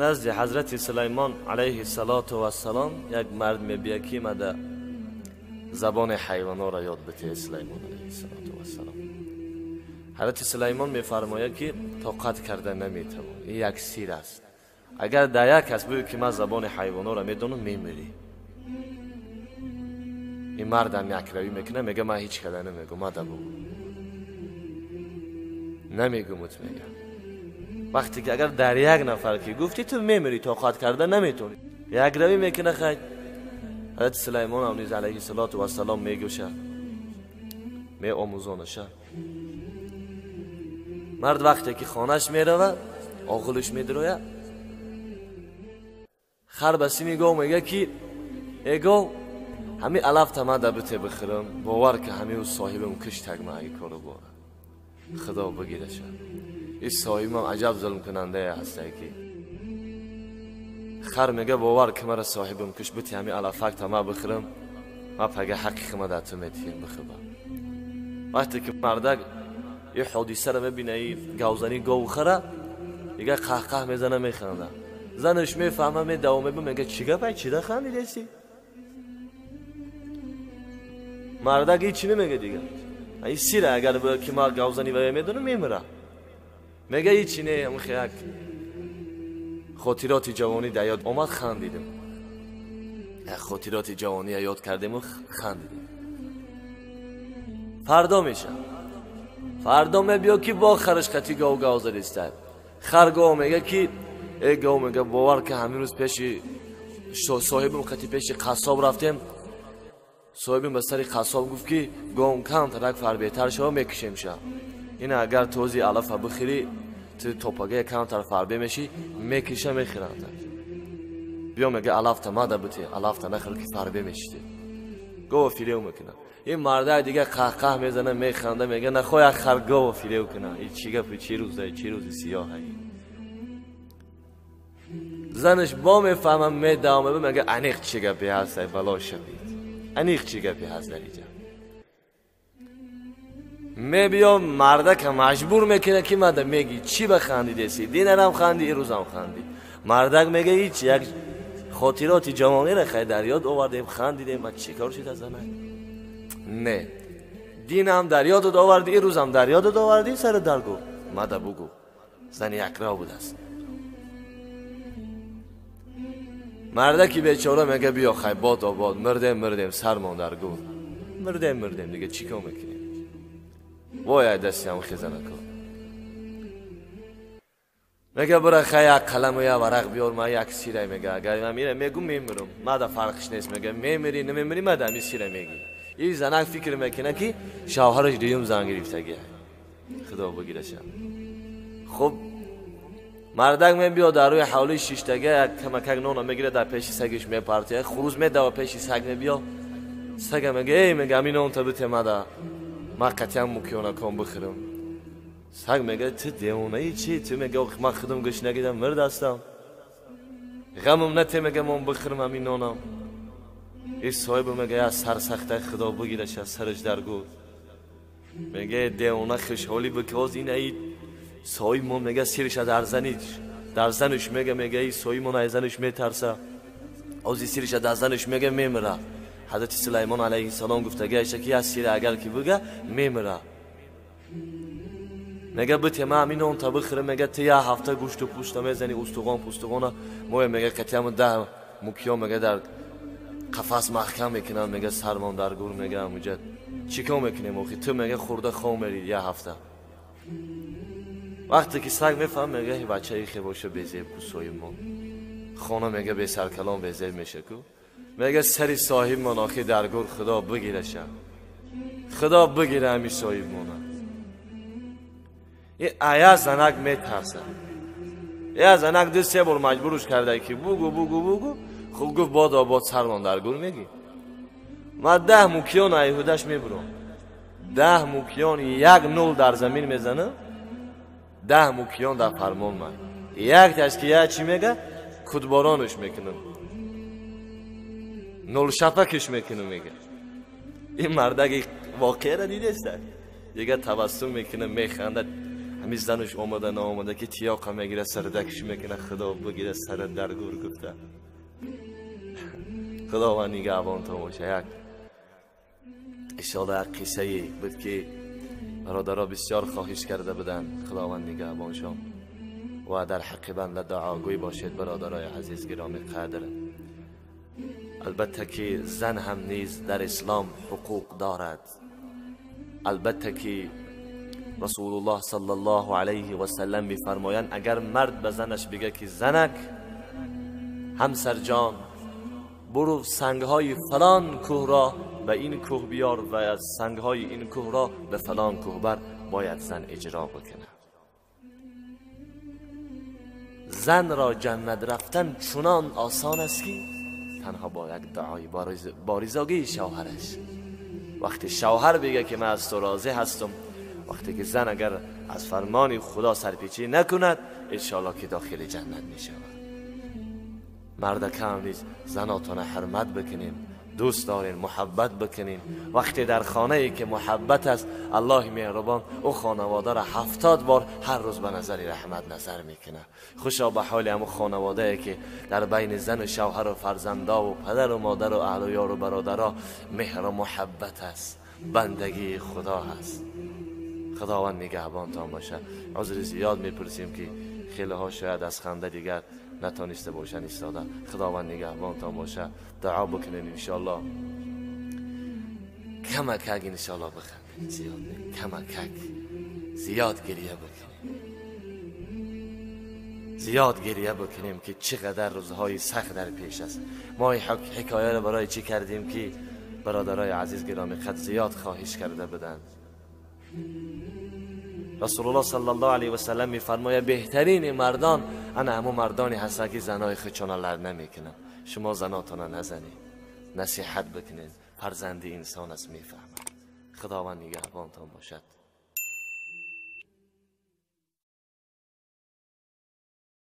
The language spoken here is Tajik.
Назди Ҳазрати Сулаймон алайҳи салоту вассалом як мард мебия ки мада забони ҳайвонҳоро ёд битие. Сулаймон алайҳи салоту вассалом. Ҳазрати Сулаймон мефармояд ки тоқат карда наметавон. Ин як сир аст. Агар дар як кас бигӯ ки ман забони ҳайвонҳоро медонам, мемирӣ. Ин мардам якравӣ мекунад, мега ман ҳеҷ када намегӯм, мада бугӯ. Намегӯмут, мега. Вақте ки агар дар як нафар ки гуфтӣ, ту мемирӣ, тоқат карда наметавонӣ. Якравӣ мекунад, хай. Ҳазрати Сулаймон ҳам низ алайҳи салоту вассалом мегӯша, меомӯзонаша. Мард вақте ки хонаш меравад, оғилаш медирояд, хар ба сими гов мега ки э гов, ҳами алафта ман да бите бихӯрам, бовар ки ҳами ӯ соҳибам киштаг ма ай кору бора. Худо бигираша. Ин соҳибам аҷаб зулмкунандае ҳастае ки хар мега бовар ки мара соҳибам киш, бити ҳами алафакта ма бихӯрам, ма пага ҳаққи хима дар ту метиҳем, бихӯба. Вақте ки мардак ин ҳодисаро мебина, и гавзани гову хара, дига қаҳқаҳ мезана, механда. Занаш мефаҳма, медавом меба, мега чӣ гапай, чида хандидеси? Мардак ҳичи намега дига. Ин сира агар ки ма гавзани вая медонам, мемира. Мега ҳичи не, амхе як хотироти ҷавонӣ дар ёд омад, хандидем. Як хотироти ҷавонӣ ёд кардему хандидем. Фардо меша. Фардо мебиё ки бо хараш қати гов гав задиста. Хар гов мега ки э гов, мега бовар ки ҳамин рӯз пеши соҳибам қати пеши қассоб рафтем. Соҳибим ба сари қассоб гуфт ки гов камтарак фарбеҳтар шава, мекушем ша. Ина агар този алафа бихӯрӣ, ту топага камтар фарбе мешӣ, мекиша, мехӯранд. Биё, мега, алафта мада бите, алафта нахӯр ки фарбе мешӣ. Гова фирев мекунад. Ин мардак дига қаҳқаҳ мезана, механда, мега нахоҳ як хар гова фирев кунад. Ин чӣ гапи, чӣ рӯза, чӣ рӯзи сиёҳа. Занаш бо мефаҳма, медавом, мега аниқ чӣ гапе ҳаст, ай бало шавид. Аниқ чӣ гапе ҳаст дар инҷа. Мебиё мардака маҷбур мекунад ки мада меги чӣ ба хандидеси, динарам ханди, ирӯзам ханди. Мардак мега ҳеч, як хотироти ҷавониро хай дар ёд овардем, хандидем, ма чӣ кор шуда занак? Не, динам дар ёдат оварди, ирӯзам дар ёдат оварди, сари даргӯ мада бугӯ. Зани якро будааст. Мардаки бечора мега биё хай, бод обод, мирдем, мирдем, сармон дар гӯр, мирдем, мирдем, дига чӣ кор мекунем? Вой ай дасти ҳам хезанако. Мега бира хай, як қаламу як варақ биёр, ман як сирай, мега агар ман мира мегум, мемирам, мада фарқш нест, мега мемири, намемири, мада ҳами сира меги. Ин занак фикр мекунад ки шавҳараш дуюм зан гирифтагӣ. Худо бигираша. Хуб, мардак мебиёд дар рӯи ҳавлии шиштага, як камакак нона мегирад, дар пеши сагиш мепартояд. Хуруз медава, пеши саг мебиё, сага мега эй, мега ҳамин нонта бите мада, ман қатъиян мукёнакон бихӯрам. Саг мега ту девонаи чӣ? Ту мега ман худам гӯш нагидам, мирд ҳастам, ғамам нате, мега мон бихӯрам ҳамин нонам. Ин соҳиб мега я сарсахта, худо бигираша, сараш дар гӯр. Мега девона, хушҳолӣ бикоз, ин аи соҳибмон мега сирша дар заниш, дар занаш мега, мега и соҳибмон ай занаш метарса, ози сирша дар занаш мега, мемира. Ҳазрати Сулаймон алайҳи салом гуфтагиаша ки як сира агар ки бига, мемира. Мега бите ман ҳамин нонта бихӯрам, мега ту як ҳафта гӯшту пӯшта мезани, устуғон пустуғона моя, мега қатъияму 10 мукиё, мега дар қафас маҳкам мекунанд, мега сармон дар гӯр, мега ҳамуҷа чӣ кор мекунем охи? Ту мега хӯрда хом мери як ҳафта. Вақте ки саг мефаҳм, мега бачаи хе боша безеб ку соҳибмон, хона мега бесаркалон безеб меша ку. Мега сари соҳибмон охи дар гӯр, худо бигираша, худо бигира ҳами соҳибмона. Ин ая занак метарса. Я занак ду се бор маҷбуруш карда ки бугу, бугу, бугу. Хуб гуфт, бод обод, сармон дар гӯр меги. Ман 10 мукиён айҳудаш мебурам, 10 мукиён як нул дар замин мезанам, 10 мукиён дар фармон ман. Якташ ки як чӣ мега, кудборонаш мекунам, нулшапакаш мекунам, мега. Ин мардаки воқеаро дидеста, дига табассум мекунам, механдад. ҳамин занаш омада наомада ки тиёқа мегира, сардакш мекуна, худо бигира сара дар гур гуфта. Худованд нигаҳбонтон боша. Як иншоалло як қиссае буд ки бародаро бисёр хоҳиш карда буданд, худованд нигаҳбоншон ва дар ҳаққи банда дуогӯй бошед бародарои азиз гироми қадр. Албатта ки зан ҳам низ дар ислом ҳуқуқ дорад. Албатта ки расулуллоҳ саллаллоҳу алайҳи васаллам мефармоянд, агар мард ба занаш бигӯяд ки занак, ҳамсарҷон, برو سنگهای فلان کوه را به این کوه بیار و از سنگهای این کوه را به فلان کوه بر، باید زن اجرا بکنه. زن را جنت رفتن چنان آسان است که تنها با یک دعای باریزاگی شوهرش. وقتی شوهر بگه که من از تو راضی هستم، وقتی که زن اگر از فرمان خدا سرپیچی نکند، انشاءالله که داخل جنت می شود. مردکم نیز زناتان حرمت بکنیم، دوست دارین، محبت بکنین. وقتی در خانه ای که محبت است، الله مهربان او خانواده را 70 بار هر روز به نظر رحمت نظر میکنه. خوشا به حال همون خانواده ای که در بین زن و شوهر و فرزندا و پدر و مادر و اهل و یار و برادرها مهر و محبت است، بندگی خدا هست. خداوند نگهبانتان باشه. عذر زیاد میپرسیم که خیلی ها شاید از خنده دیگر نتانسته باشن ایستاده. خداوند نگهبانتان باشه. دعا بکنین انشالله. کمکک انشالله بخندین، زیاد نه، کمکک زیاد گریه بکنیم، زیاد گریه بکنیم که چقدر روزهای سخت در پیش است. ما حکایه رو برای چی کردیم که برادرای عزیز گرامی قد زیاد خواهش کرده بودند. رسول الله صلی الله علیه و سلم میفرماید بهترین مردان انا همون مردانی هستند که زنای خودشان لر نمیکنن. شما زناتان نزنید، نصیحت بکنید، فرزندی انسان است، میفهمد. خداوند نگهبانتان باشد.